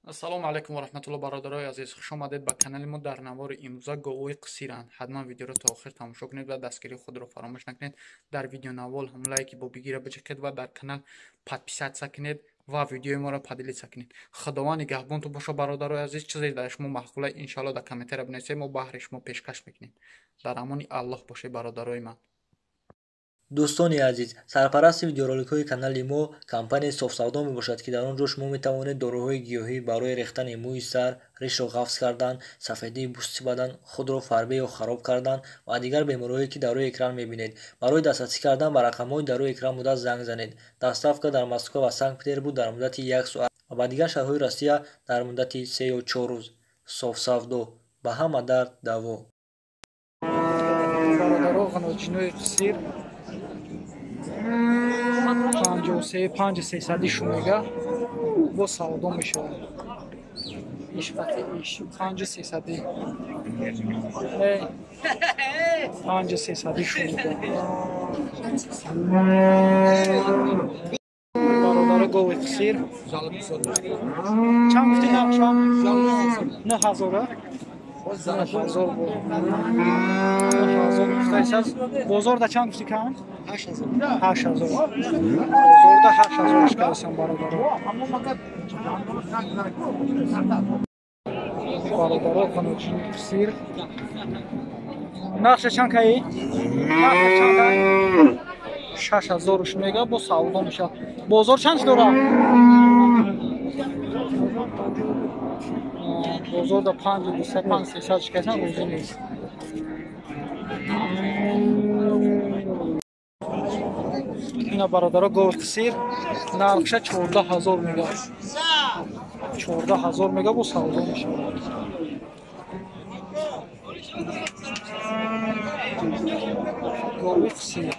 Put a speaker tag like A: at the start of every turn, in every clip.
A: Ассалому алайкум ва раҳматуллоҳ, бародарои азиз, хуш омадед ба канали мо. Дар навори имрӯза говҳои қисиранд. Ҳатман видеоро то охир тамошо кунед ва дастгирии худро фаромӯш накунед. Дар видеонавол ҳам лайки бобигира биҷиқед ва дар канал подписаться кунед ва видеои моро поделиться кунед. Худованд нигаҳбонтон боша, бародарои азиз. Чизе дар шумо маъқула, иншоалло дар комментария бинависед, мо баҳри шумо пешкаш мекунем. Дар амони Аллоҳ бошед, бародарои ман.
B: Дӯстони азиз, сарпарасти видеороликҳои канали мо компанияи Софсавдо мебошад, ки дар он ҷо шумо метавонед доруҳои гиёҳӣ барои рехтани мӯи сар, ришро ғафз кардан, сафедии пӯсти бадан, худро фарбе ё хароб кардан ва дигар бемориҳое, ки дар рӯи экран мебинед. Барои дастрасӣ кардан ба рақамҳои дар рӯи экран буда занг занед. Доставка дар Москва ва Санкт-Петербург дар муддати як соат ва ба дигар шаҳрҳои Россия дар муддати се ё чор рӯз. Софсавдо ба ҳама дард даво.
A: Бародаро, ғаноҷинои қисир 53 5300 шумега бо савдо мешавад. Ишқати иш 5300, 5300 шумега. Бародаро, гови қисир чанд гуфти нархша? 9000. 9000 буд. 9000 гуфтаисаз. Бозорда чанд гуфти кам? 8000. 8000. Бозорда 8000 шкалсан, бародаро. Бародаро, қаноҷини қисир. Нархша чанд каи? Нархша чанд каи? 6000 мега бо савдо мешавад. Бозор чанд дора? Бозорда 5200, 5300 шикасан, рӯзӣ нест. Ина, бародаро, гови қисир нархша 14000 мега. 14000 мега бо савдо мешавад. Гови қисир.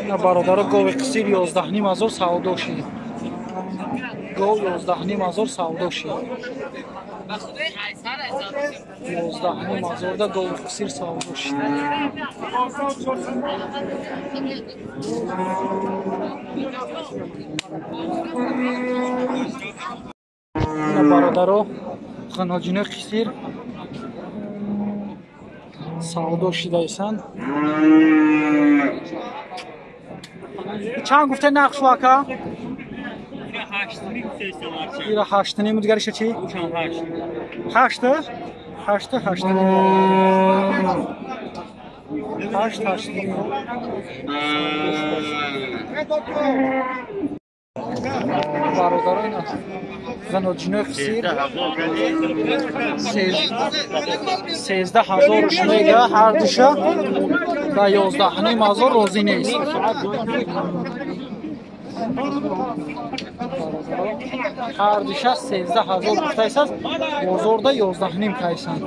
A: Ина, бародаро, гови қисир 11500 савдо шид. Гов 11500 савдо шид. 11500 да гови қисир савдо шид. Ина, бародаро, ғаноҷинои қисир савдо шидаисанд. Чанд гуфте нархшу, ака? Ира ҳаштним, дигариша чӣ? Ҳашт? Ҳашт, ҳаштним. Ҳашт, ҳаштним. Бародаро, ина ғаноҷинои қисир 13000 мега ҳардуша ва 11500 розӣ нест. Ҳардуша 13000 гуфтаисаз, бозорда 11,5 кайсан.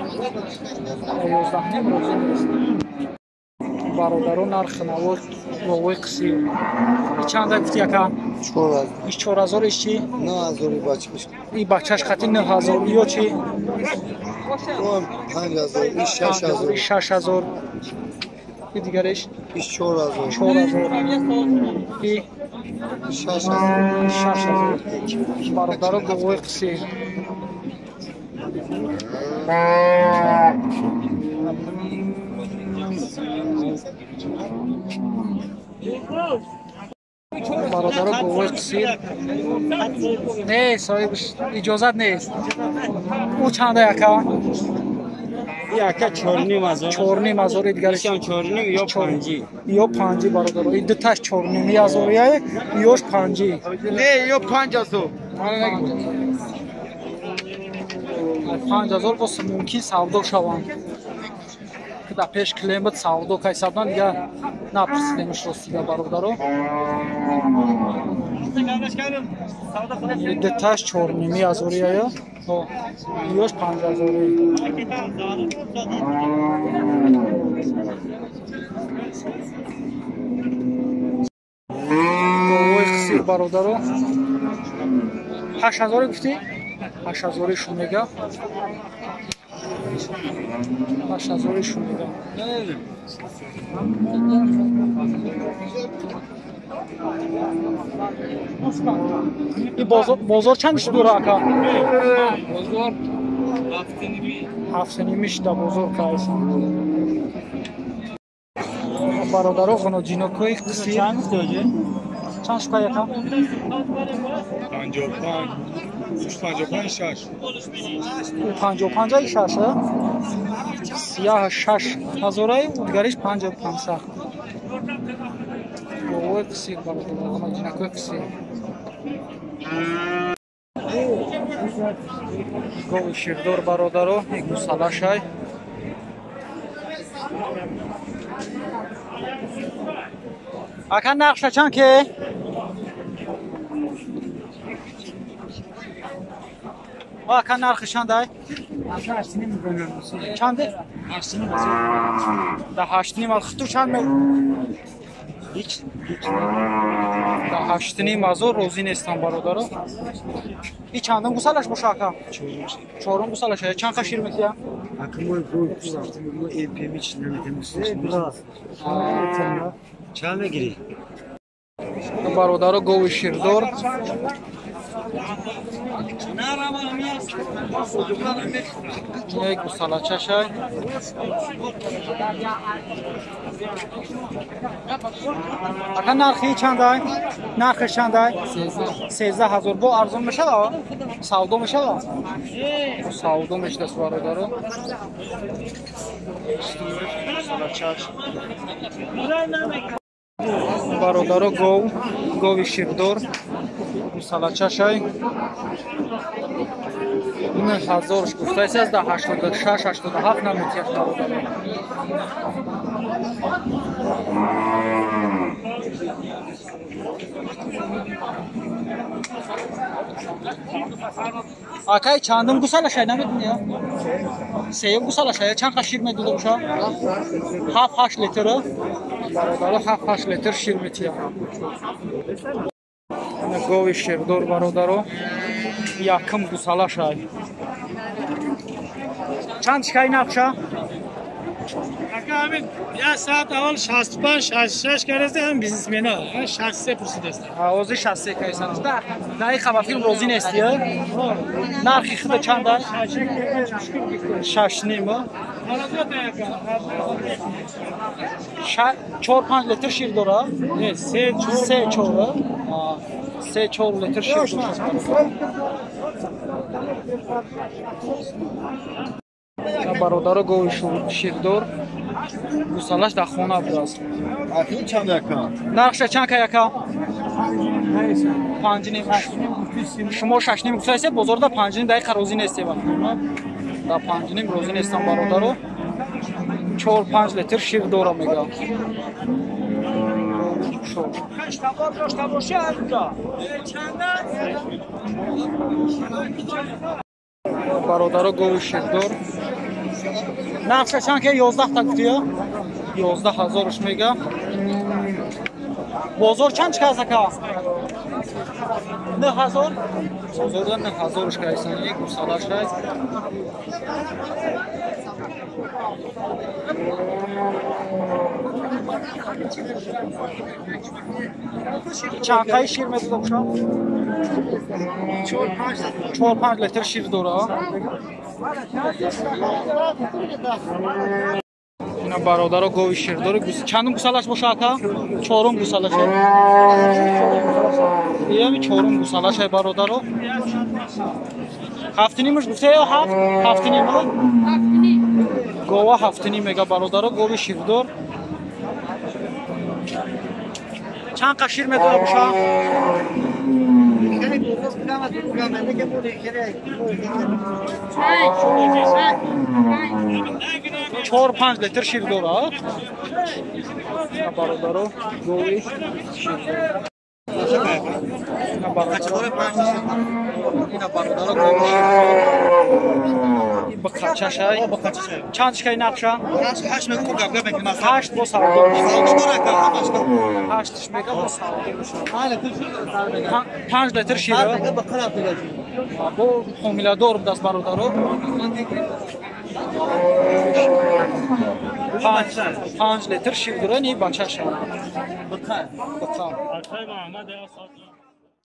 A: 11,5 розӣ нест. Бародаро, нархи наво говои қисир. Чанда гуфти, ака? Иш 4000, иш чӣ?
C: 9000 бачаш.
A: И бачаш хати 9000, ё чӣ?
C: 5000, иш 6000.
A: Иш 6000. И дигариш?
C: Иш 4000.
A: 4000. И
C: 6000.
A: 6000. Бародаро, говои қисир. Бародаро, говои қисир. Не, соҳибш иҷозат нест. Ӯ чанда, яка?
D: Яка 4500.
A: 4500, дигариш?
D: Ишам 4,5 ё 5.
A: Ё 5, бародаро. И дуташ 4500 ёш 5.
C: Не, ё 5000.
A: 5000 боз мумкин савдо шаванд. Дар пеш клиент буд, савдо кайсабдан, дигар напурсидемш ростига, бародаро. Дуташ 4500 ая, ёш 5000. Говои қисир, бародаро. 8000 гуфтӣ? 8000 шумега. 8000 шумега. И бозор чанд шуд ака?
D: Бозор 7.5.
A: 7.5 шуда бозор кайсан. Бародаро ғуноҷинокҳои қисир. Чанд гуфтоҷи? Чанд шука яка?
C: 55. 55 6.
A: 55 6. Сияҳ 6 ҳазорай, дигариш 5500. Говои қисир бародаро, ғуноҷинокҳои қисир. Гови ширдор бародаро, гусалашай. Ака нархша чанд ке? Ака нархи чандай? Чанде? 8.5. Да 8.5. Хуту чанд ме? Ҳеч. Да 8.5 ҳазор розӣ нестам бародаро. И чандум гусалаш боша ака? Чорум гусалаш. Чанд қа шир метия?
D: Ака мо мо МПМ чи наметем. Чанд мегирӣ?
A: Бародаро гови ширдор. Як гусалачашай. Ака нархи чандай? Нархи чандай? 13 000. Бо арзон мешава? Савдо мешава? Савдо мешдас бародаро. Гусалачаш. Бародаро гов, гови ширдор, гусалачашай. 9000 гуфтааст, да 86 87 наметиҳад бародаро. Акай чандум гусалашай намедуни? Сеюм гусалашай. Чанд қа шир медода боша? 7-8 литр. Бародаро 7-8 литр шир метиҳад. Гови ширдор бародаро, якум гусалашай. Чанд шикаи нақша?
D: Ака ҳамин як саат аввал 65 66 кардаст, ҳам бизнесмена 63 пурсидаст.
A: Ҳозир 63 кайсан. Дақиқа ба филм розӣ нестӣ? Нархи худа чанд аст? 6.5. 4-5 литр шир дора?
D: Не,
A: 3 4. 3-4 литр шир дорад. Бародаро гови ширдор гусалаш дар хона будааст.
C: Ахи чанд яка?
A: Нархша чанд ка яка? 5.5. Шумо 6.5 гуфтаед, бозорда 5.5 дақиқа розӣ нестед вақт. Да 5.5 розӣ нестам бародаро. 4-5 литр шир дора мега. Бародаро гови ширдор. Нархша чанд ке? 11 та гуфтия? 11 ҳазорш мега. Бозор чанд чика аст ака? 9000? Бозорда 9000 кайсан, як гусалашай. Чанд қай шир медода боша? 4-5 литр шир дора. Ина бародаро гови ширдори чандум гусалаш боша ака? Чорум гусалаш. Иями чорум гусалаш ай бародаро. 7.5 гуфта ё 7? 7.5? Гова 7.5 мега бародаро гови ширдор. Чанд қа шир медода боша? 4-5 литр шир дорад. Бародаро гови ширдор. Ина бародаро гови ширдор. Бақачашай. Чанд шикаи нақша? 8 бо савдо. 8 мега бо савдо. 5 литр шир. Бо ҳомиладор будааст бародаро. 5 литр шир дорад, ин бачаша. Бақа. Бақа.